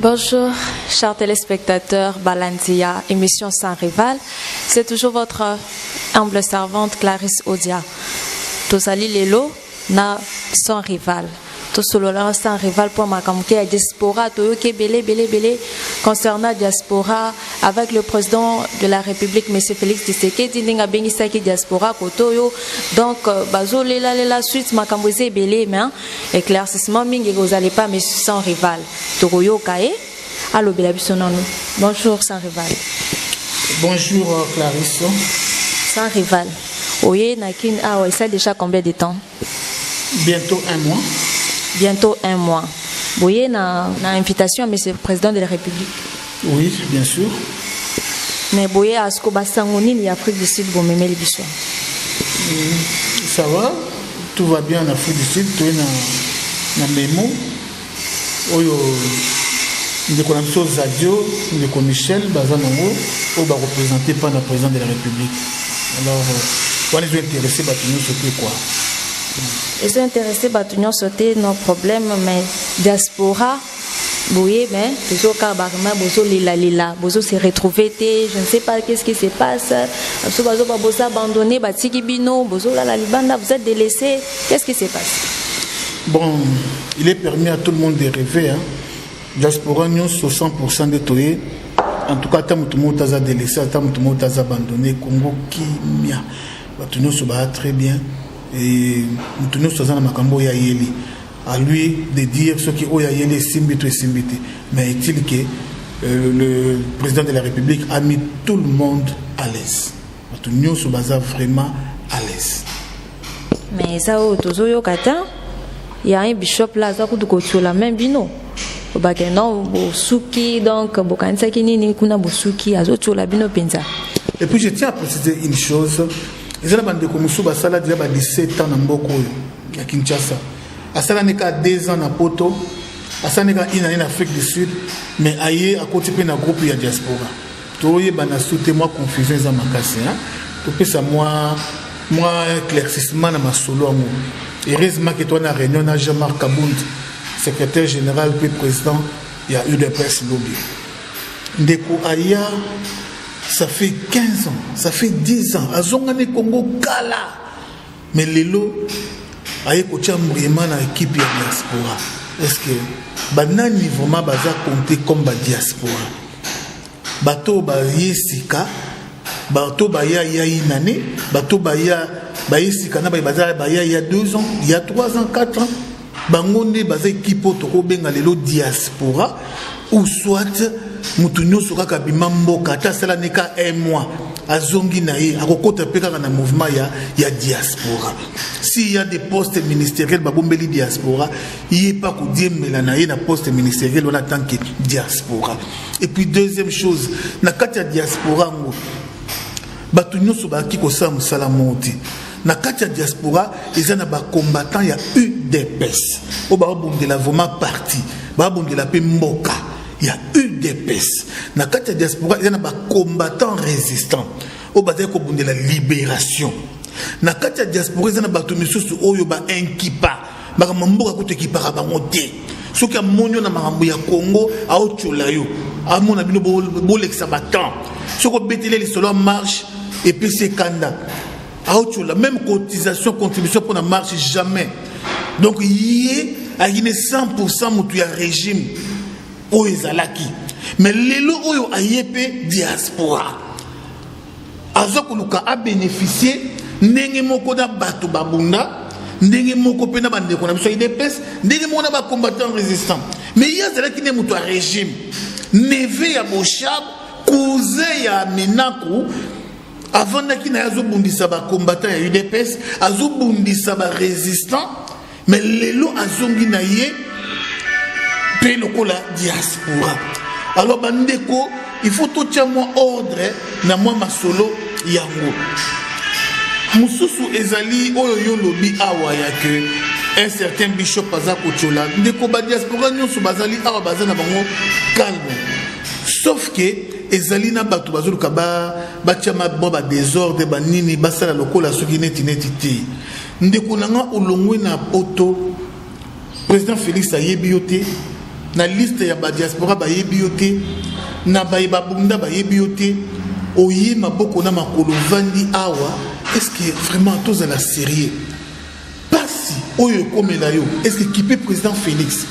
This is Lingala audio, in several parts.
Bonjour, chers téléspectateurs Balandia, émission Sans Rival. C'est toujours votre humble servante Clarisse Odia. Tozali lelo na Sans Rival. Tosolola Sans Rival pour makambo ya diaspora, toyoki ebele ebele ebele concernant diaspora avec le président de la République, M. Félix Tshisekedi, ndenge abengisaki diaspora koto oyo. Donc bazolelalela suite, makambo eza ebele, mais éclaircissement mingi ekozala epa M. Sans Rival. Tokoyoka ye alobela biso nanu. Bonjour, Sans Rival. Bonjour Clarisse. Sans Rival, oye na Kin awa esali déjà combien de temps? Bientôt un mois. Bientôt un mois. Boye na invitation ya monsieur le président de la République? Oui, bien sûr. Mais boye asko basango nini ya Afrique du Sud bomemeli biso? Ça va, tout va bien en Afrique du Sud. Toye na memo oyo ndeko na biso Zadio, ndeko Michel baza nango, oyo bareprésente mpa na président de la République. Alors wana ezo intéressé bato nyonso te, quoi. Ezo intéressé bato nyonso te, no problème. Mais diaspora boye, mais tozoka barima, bozolelalela, bozo se retrouver te. Je ne sais pas qu'est-ce qui se passe. Biso bazoba, boza abandonné, batiki bino, bozolala libanda, vous êtes délaissé. Qu'est-ce qui se passe? Bon, il est permis à tout le monde de rêver, hein. Diaspora nyonso 100% nde toye. En tout cas, ata moto moko aza délaissé, ata moto moko aza abandonné. Congo kimia, bato nyonso baya très bien et moto nyonso aza na makambo oyo ayeli, à lui de dire soki oyo ayeli esimbi to esimbi te. Mais est-il que le président de la République a mis tout le monde à l'aise. Bato nyonso baza vraiment à l'aise. Mais eza oyo tozoyoka te ya un bishop la aza kutu kotiola même bino, obake non, bosuki. Donc bokanisaki nini kuna? Bosuki, azotiola bino mpenza. Et puis je tiens à préciser une chose. Eza na bandeko mosusu basala déjà ba 17 ans na mboka oyo ya Kinshasa, asala ne kaka 2 ans na Poto, asala ne kaka une année na Afrique du Sud, mais aye akoti mpe na groupe ya diaspora. Toyebana su te, mwa confusion eza makasi. Topesa mwa éclaircissement na masolo yango. Heureusement ke toza na réunion na Jean-Marc Kabund, secrétaire général mpe président ya UDPS. Lobi ndeko aya, ça fait 15 ans, ça fait 10 ans, azongani Congo kala, mais lelo aye kotia mbuyema na équipe ya diaspora. Est ce que banani vraiment baza compté comme badiaspora? Bato baye sika, bato baya ya inane, bato baya baye sika na baye baza baya ya 2 ans, ya 3 ans, 4 ans, bango nde baza équipe oyo tokobenga lelo diaspora? Ou soit motu nyonso kaka bima mboka, ata asala ne ka un mois, azongi na ye, akokota mpe kaka na mouvement ya diaspora? S'il y a des postes ministériels babombeli diaspora, ye mpe akodiembela na ye na poste ministériel wana tant que diaspora. Et puis deuxième chose, na kati ya diaspora yango, bato nyonso bayaki kosala mosala moko te. Na kati ya diaspora eza na bacombattant ya UDPS oyo babondela vraiment parti, babondela mpe mboka ya UDPS. Na kati ya diaspora eza na bacombattant résistant oyo bazali kobundela libération. Na kati ya diaspora eza na bato misusu oyo bainkipa makambo mboka, kutu ekipaka bango te. Soki amoni yo na makambo ya Congo, aotiola yo, amona bino bolekisa batemps. Soki obeteli lisolo ya marche, epesi ekanda, aotiola. Même cotisation, contribution mpona marche, jamais. Donc ye ayaki ne 100 motu ya régime oyo ezalaki, mais lelo oyo aye mpe diaspora, aza koluka abénéficie ndenge moko na bato babunda, ndenge moko mpe na bandeko na biso ya UDPS, ndenge moko na bacombattant résistant. Mais ye azalaki nde moto ya régime, neveu ya Boshab, cousin ya Minaku. Avandaki na ye, azobundisa bacombattant ya UDPS, azobundisa barésistant, mais lelo azongi na ye mpe lokola diaspora. Alors bandeko, il faut totia mwa ordre na mwa masolo yango. Mosusu ezali oyo yo lobi awa ya ke un certain bishop aza kotiola ndeko. Badiaspora nyonso bazali awa, baza na bango calme, sauf ke ezali na bato bazoluka batia mwa badésordre, banini, basala lokola soki neti neti te. Ndeko na nga, olongwe na Poto, président Félix ayebi yo te. Na liste ya badiaspora bayebi yo te, na baye babunda bayebi yo te. Oye maboko na makolo, ovandi awa. Est ce que vraiment tozala sérieux? Pasi oyo ekomela yo, est ce que kipe président Félix?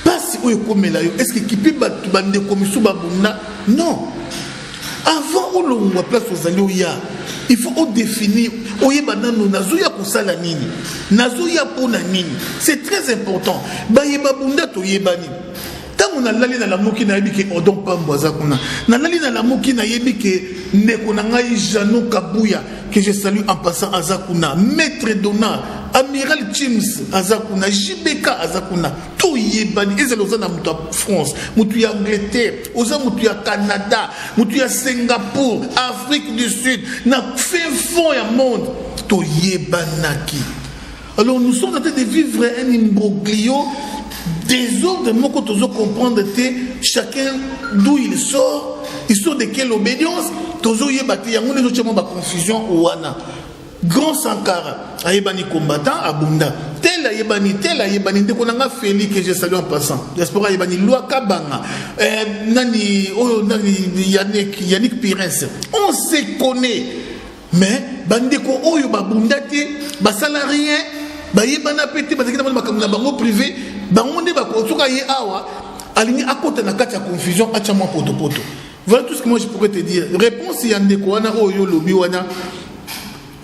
Pasi oyo ekomela yo, est ce que kipe bato bandeko misusu babunda? Non. Avant olongwa place ozali, oya, il faut odéfinir, oyeba nano nazoya kosala nini, nazoya mpona nini. C'est très important. Bayeba bunda, toyebani. Ntango nalali, nalamuki, nayebi ke Odon Pambo aza kuna. Nalali, nalamuki, nayebi ke ndeko na ngai Jano Kabuya, que je salue en passant, aza kuna, Maître Dona, Amiral Chims aza kuna, JBK aza kuna. Toyebani. Ezala oza na moto ya France, moto ya Angleterre, oza moto ya Canada, moto ya Singapour, Afrique du Sud, na fin fond ya monde, toyebanaki. Alors nous sommes en train de vivre un imbroglio, désordre moko tozo comprendre te. Chacun d'où il sort, il sort de quelle obédience, tozoyeba te. Yango nde ezotia mwa baconfusion wana. Grand Sankara ayebani, combattant abunda tel ayebani, tel ayebani. Ndeko na nga Félix, que je salue en passant, diaspora ayebani, Lwaka Banga, nani oyo, nani, Yannick, Yannick Pirens, on se connaît. Mais bandeko oyo babunda te, basala rien, bayebana mpe te, bazalaki na mona makambo na bango privé, bango nde soki aye awa, alingi akota na kati ya confusion, atya mwa potopoto. Voilà tout ce que moi je pourrais te dire. Réponse ya ndeko wana oyo olobi wana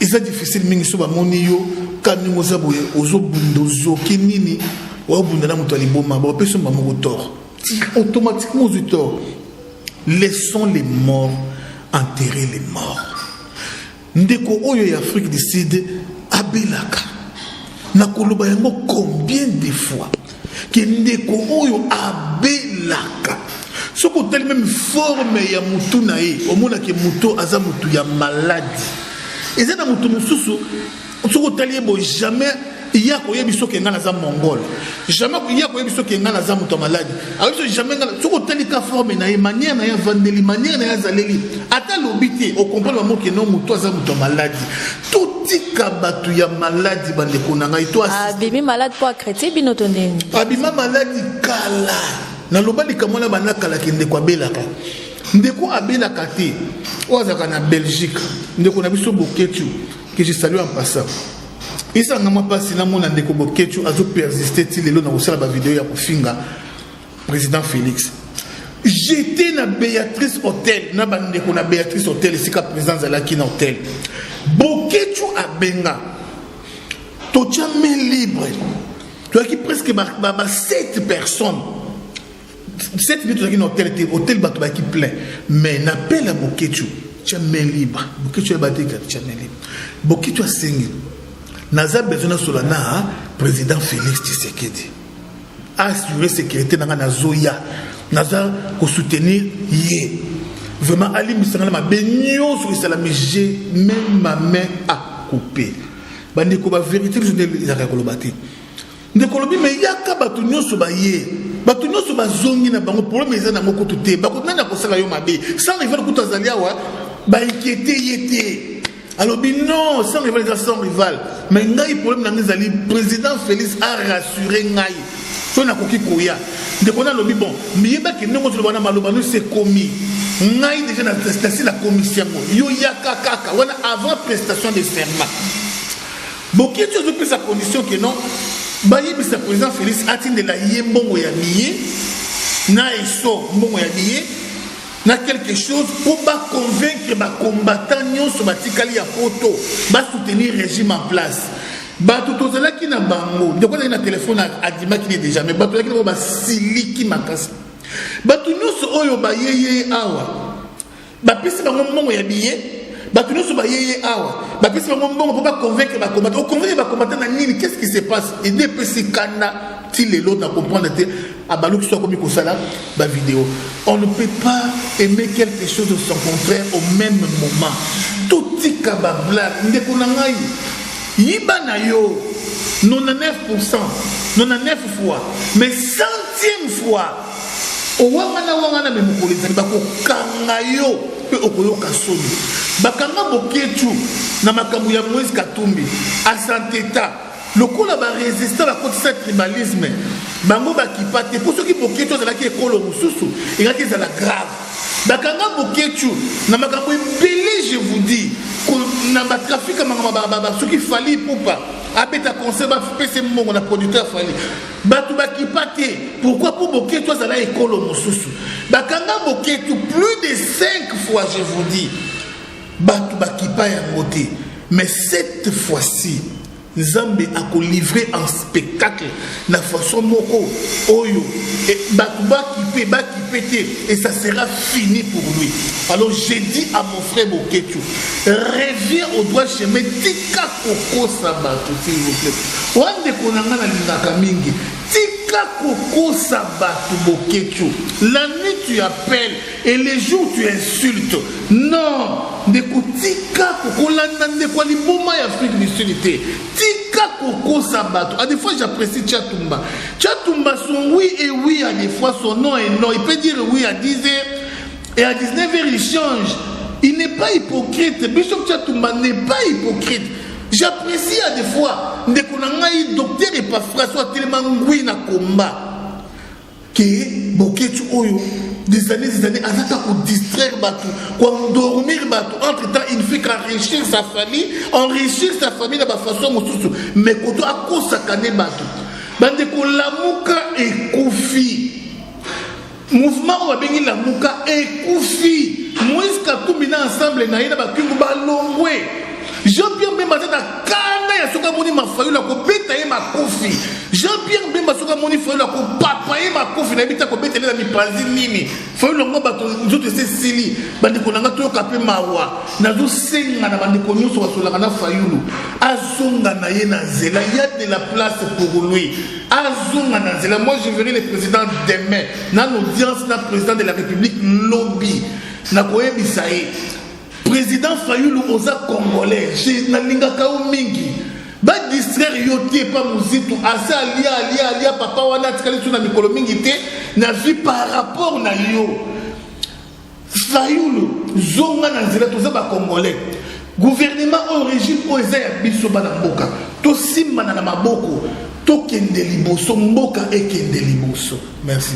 eza difficile mingi. So bamoni yo ka ndenge oza boye, ozobunda, ozoki nini, obunda na moto ya liboma, bapesi yo moko tort, automatiquement ozwi tort. Laissons les morts enterrer les morts. Ndeko oyo ya Afrique du Sud abelaka, nakoloba yango combien de fois ke ndeko oyo abelaka. Soki otali même forme ya mutu na ye, omonaki moto aza motu ya maladie. Eza na motu mosusu, soki otali ye boye, jamais ya koyebi soki ngai naza mongol, jamais ya koyebi soki ngai naza moto ya maladie. Ayebi soki jamais ngai. Soki otali ka forme na ye, manière na ye avandeli, manière na ye azaleli, ata alobi te, ocomprendre bamo ke no, moto aza moto ya maladie. Totika bato ya maladie, bandeko na ngai. To Abimi malade mpo achrétien bino to ndeni? Abima maladie kala. Naloba likambo wana banda kalaki. Ndeko abelaka, ndeko abelaka te, oyo azalaka na Belgique, ndeko na biso Boketu, que je salue en passant. Esanga mwa mpasi namona ndeko Boketu azopersiste ti lelo na kosala bavideo ya kofinga président Félix. J'étais na Béatrice Hotel, na bandeko na Béatrice Hotel, esika président azalaki na hotel. Boketu abenga, totya main libre, toyaki presque ba 7 personnes, 7 nde tozalaki na hotel te. Hotel bato bayaki plein, mais na appel ya Boketu, tya main libre. Boketu oyeba te, tya main libre. Boketu asengi: naza besoin nasola na président Félix Tshisekedi, assurer sécurité na ngai, nazoya, naza kosoutenir ye vraiment, alimbisanga na mabe nyonso esalami. J'ai même ma main à couper. Bandeko, bavérité biso nde ezalaka koloba te. Ndeko olobi me yaka, bato nyonso baye, bato nyonso bazongi na bango. Problème eza nango kutu te. Nani akosala yo mabe? Sans Rival kutu azali awa, bainquiété ye te. Alobi non, Sans Rival eza Sans Rival. Mais ngai, problème na ngai ezali président Félix arassuré ngai so nakoki koya. Ndeko na alobi: bon, miyebaki ndenge ozoloba na maloba no, sekomi ngai déjà nasi nakomisi yango, yo yaka kaka wana avant prestation de serment. Bokiti ozopesa condition ke non, bayebisa président Félix atindela ye mbongo ya billet na eso, mbongo ya billet na quelque chose, mpo baconvaincre bacombattant nyonso batikali ya poto basoutenir régime en place. Bato tozalaki na bango, ndeko azalaki na telefone, adimaki ne déjà, mais bato azalaki na bango basiliki makasi. Bato nyonso oyo bayeye awa, bapesi bango mbongo ya billet. Bato nyonso bayeye awa, bapesi bango mbongo mpo baconvaincre bacombattant. Oconvaincre bacombattant na nini? Qu'est ce qui se passe? Ede epesi kanda ti lelo na comprendre te. Abaluki so akomi kosala bavideo. On ne peut pas aimer quelque chose de son contraire au même moment. Totika bablague. Ndeko na ngai, yiba na yo 99, 99 fois, mais centième fois owangana wangana, me mokolo ezali bakokanga yo mpe okoyoka soni. Bakanga Boketu na makambo ya Moïse Katumbi asanteta. Lokola ba résistants bakotisa tribalisme, bango bakipa te, mpo soki Boketshu azalaki ekolo mosusu, ekaki ezala grave. Bakanga Boketshu na makambo ebele, je vous dis, na batrafic ya makambo. Soki Fally Ipupa abeta concert, bapesa mbongo na producteur Fally, bato bakipa te. Pourquoi? Mpo Boketshu azala ekolo mosusu. Bakanga Boketshu plus de 5 fois, je vous dis, bato bakipa yango te. Mais cette fois-ci, Nzambe akolivre en spectacle na façon moko oyo bato bakipe bakipe te, et ça sera fini pour lui. Alors j'ai dit à mon frère Boketshu, reviens au droit chemin, tika kokosa bato, s'il vous plaît. Wana ndeko na nga nalingaka mingi, tika kokosa bato. Boketshu, la nuit tu appelles et les jours tu insultes. Non, ndeko, tika kokolanda ndeko ya liboma ya Afrique du Sud te, tika kokosa bato. À des fois, j'apprécie Tchatumba. Tchatumba, son oui est oui, à des fois son non est non. Il peut dire oui à 10 heures et à 19 heures il change. Il n'est pas hypocrite. Bishop Tchatumba n'est pas hypocrite. J'apprécie à des fois ndeko na ngai docteur Epafras, oyo atelema ngwi na komba ke Boketshu oyo des années, des années, aza kaka kodistraire bato, koendormir bato. Entre temps, il ne fait qu'enrichir sa famille, enrichir sa famille na bafaçon mosusu, mais koto akosaka nde bato. Bandeko, Lamuka ekufi. Mouvement oyo babengi Lamuka ekufi. Moïse Katumbi na ensemble na ye na bakingu balongwe. Jean-Pierre Bemba aza na kanda ya soki amoni Mafayulu akobeta ye makofi. Jean-Pierre Bemba, soki amoni Fayulu, akopapa ye makofi. Nayebi te akobetele na mipanzi nini. Fayulu yango, bato nzoto ese esili. Bandeko na nga, toyoka mpe mawa. Nazosenga na bandeko nyonso basolaka na Fayulu, azonga na ye na nzela. Ya de la place pour lui, azonga na nzela. Moi, je verrai le président demain na audience na président de la République. Lobi nakoyebisa ye: président Fayulu, oza Congolais, nalingaka yo mingi, badistraire yo te epa Mozitu. Ase alia, alia, alia papa wana, atikali so na mikolo mingi te. Nazwi par rapport na yo. Fayulu, zonga na nzela. Toza Bacongolais. Gouvernement oyo, régime oyo eza ya biso bana mboka. Tosimbana na maboko, tokende liboso, mboka ekende liboso. Merci.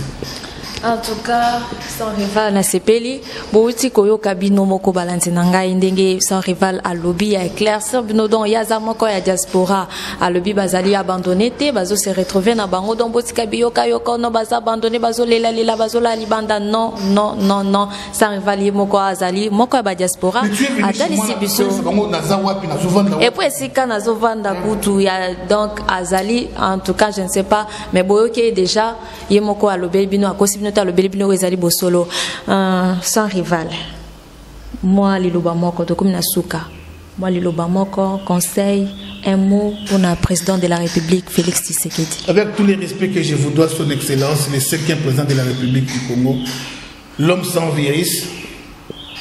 En tout cas, Sans Rival, nasepeli. Bouti koyoka bino moko, balandi na ngai, ndenge Sans Rival alobi ya éclaircir bino. Donc ye aza moko ya diaspora, alobi bazali abandonné te, bazo se retrouver na bango. Donc botika biyoka yoka no baza abandonné, bazolelalela, bazolala libanda. Non, non, non, non. Sans Rival ye moko azali moko ya badiaspora, atalisi biso. Et puis esika nazovanda kutu ya, donc azali, en tout cas je ne sais pas, mais boyoki déjà ye moko alobeli bino, akosi bino te, alobeli bino oyo ezali bosolo. Sans Rival, mwa liloba moko, tokomi na suka. Mwa liloba moko, conseil, un mot pour le président de la République Félix Tshisekedi. Avec tous les respects que je vous dois, Son Excellence le cinquième président de la République du Congo, l'homme sans virus,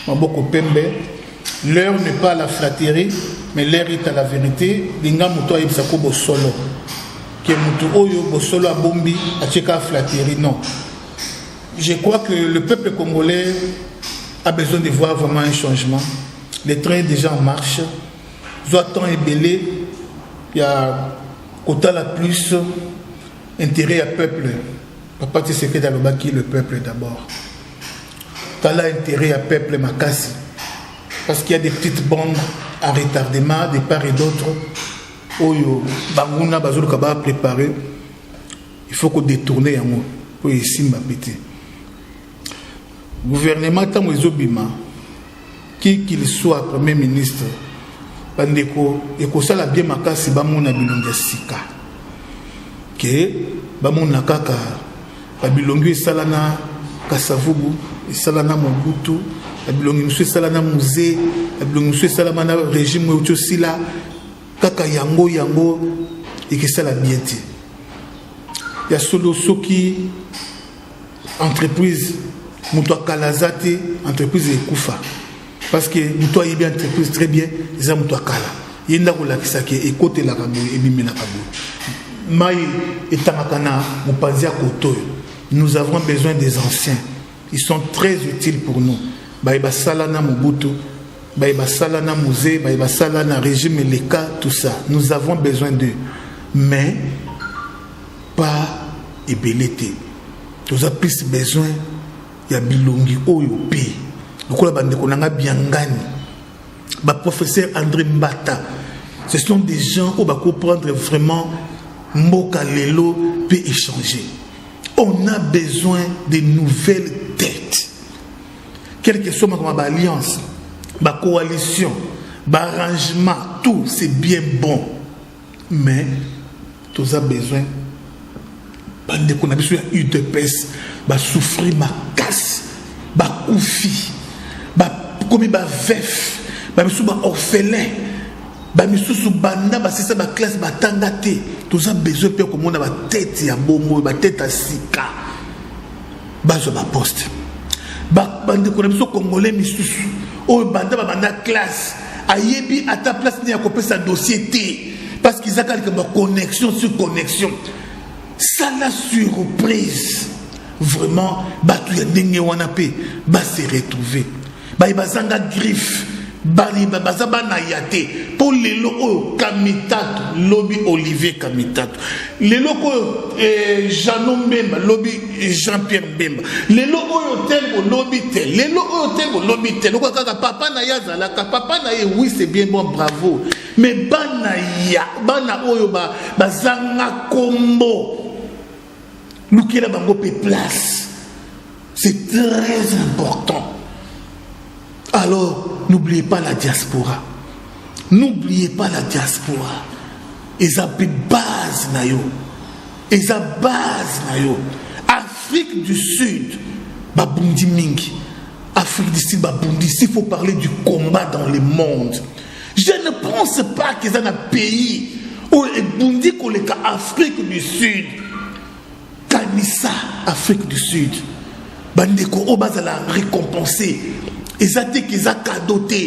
maboko pembe, l'heure n'est pas à la flatterie, mais l'heure est à la vérité. Linga moto ayebisako bosolo ke moto oyo bosolo abombi atieka flatterie. Non, je crois que le peuple congolais a besoin de voir vraiment un changement. Le train est déjà en marche. Zwa temps ebele ya kotala plus intérêt ya peuple. Papa Tshisekedi alobaki: "Le peuple d'abord." Tala intérêt ya peuple makasi, parce qu'il y a des petites bombes à retardement de part et d'autre oyo banguna bazoluka bapréparer. Il faut kodétourner yango po esimba pe te. Gouvernement, ntango ezobima, qui qu'il soit premier ministre, bandeko, ekosala bien makasi bamona bilongi ya sika ke bamona kaka babilongi esala na Kasavubu, esala na Mobutu, babilongi mosusu esala na Mzee, babilongi mosusu esalama na régime oyo osila kaka yango. Yango ekesala bien te. Ya solo, soki entreprise moto akala aza te, entreprise ekufa, parce que moto ayebi entreprise très bien eza moto akala. Ye nde akolakisaki ekotelaka boye, ebimelaka boye, mai etangaka na mopanzi ya koto oyo. Nous avons besoin des anciens, ils sont très utiles pour nous. Baye basala na Mobutu, baye basala na Mzee, baye basala na régime eleka, tout ça, nous avons besoin d'eux. Mais pas ebele te. Toza plus besoin ya bilongi oyo mpe lokola bandeko na nga biangani, baprofesseur André Mbata. Ce sont des gens oyo bakoprendre vraiment mboka lelo mpe échanger. On a besoin de nouvelles têtes, quel que soit makambo ya baalliance, bacoalition, baarrangement, tout c'est bien bon, mais toza besoin bandeko na biso ya UDPS basouffrir makasi, bakufi, bakomi baveufs, bamisusu baorphelin, bamisusu banda basisa baclasse batanga te. Toza besoin mpe komona batêtes ya bongo, batêtes ya sika bazwa baposte. Bandeko na biso congolais misusu oyo banda babanda classe, ayebi ata place nini ya kopesa dossier te, parce que eza kaka likambo ya connexion sur connexion. Sala surprise vraiment, bato ya ndenge wana mpe base retrouve. Baye bazanga griffe, baza bana ya te. Mpo lelo oyo Kamitatu, lobi Olivier Kamitatu, lelo oyo Jano Mbemba, lobi Jean-Pierre Mbemba, lelo oyo tel bolobi te, lelo oyo tel bolobi te, lokola kaka papa na ye azalaka papa na ye. Oui, c'est bien bon, bravo, mais bana ya bana oyo bazanga kombo, lukela bango mpe place, c'est très important. Alors n'oubliez pas la diaspora, n'oubliez pas la diaspora. Eza mpe base na yo, eza base na yo. Afrique du Sud babundi mingi, Afrique du Sud babundi. S'il faut parler du combat dans le monde, je ne pense pas qu'eza na pays oyo ebundi koleka Afrique du Sud. Kanisa Afrique du Sud, bandeko oyo bazala récompensé, eza te ke eza cadeau te,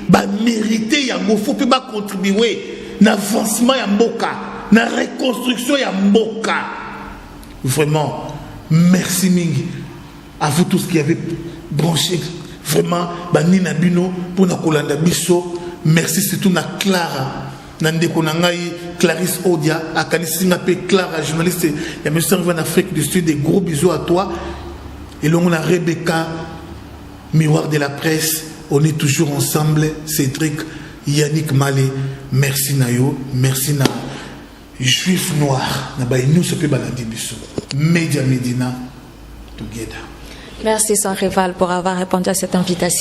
bamérite yango. Faut mpe bacontribue na avancement ya mboka, na reconstruction ya mboka. Vraiment merci mingi à vous tous qui avez branché vraiment banini na bino mpona kolanda biso. Merci surtout na Clara, na ndeko na ngai Clarisse Odia. Akanisi nga mpe Clara, journaliste ya Monsieur en Afrique du Sud, des gros bisous à toi elongo na Rebecca, miroir de la presse. On est toujours ensemble. Cédric Yannick Malé, merci na yo, merci na Juif Noir, na baye nyonso mpe balandi biso. Media Medina, together. Merci Sans Rival pour avoir répondu à cette invitation.